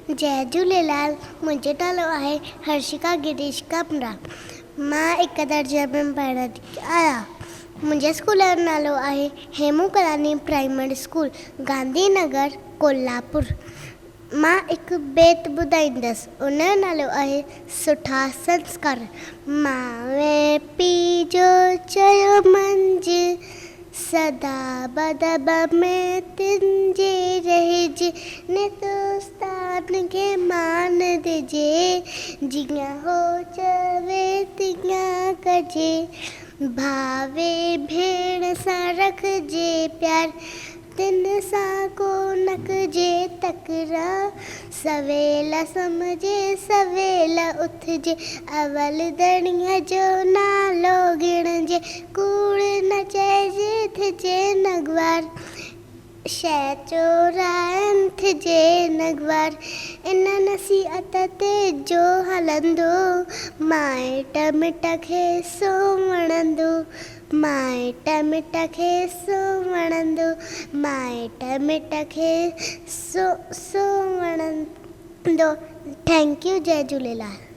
جئي جهوليلال منهنجو نالو آهي هرشڪا گريش ڪمرا مان هڪ درجي ۾ پڙهندي آهيان منهنجي اسڪول جو نالو آهي Hemu Kalani primary school Gandhi Nagar Kolhapur مان هڪ بيت ٻڌائيندس ان جو نالو آهي سٺا سنسڪار ماء پيء جو چيو مڃج سدا بدب ۾ تن جي رهج، نت استاد کي مان ڏجي، جيئن هو چوي تيئن ڪجي، ڀاء ڀيڻ سان رکجي پيار، تن سان ڪو نه ڪجي تڪرار، سويل سمهجي سويل اٿجي، اول ڌڻيء جو نالو ڳڻجي، ڪوڙ نه چئجي ٿجي نه گوار، شيء چورائڻ ٿجي نه گوار، ان نصيحت تي جو هلندو، مائٽ مٽ کي سو وڻندو، مائٽ مٽ کي سو وڻندو، مائٽ مٽ کي سو سو وڻندو. Thank you Jai Jhulelal.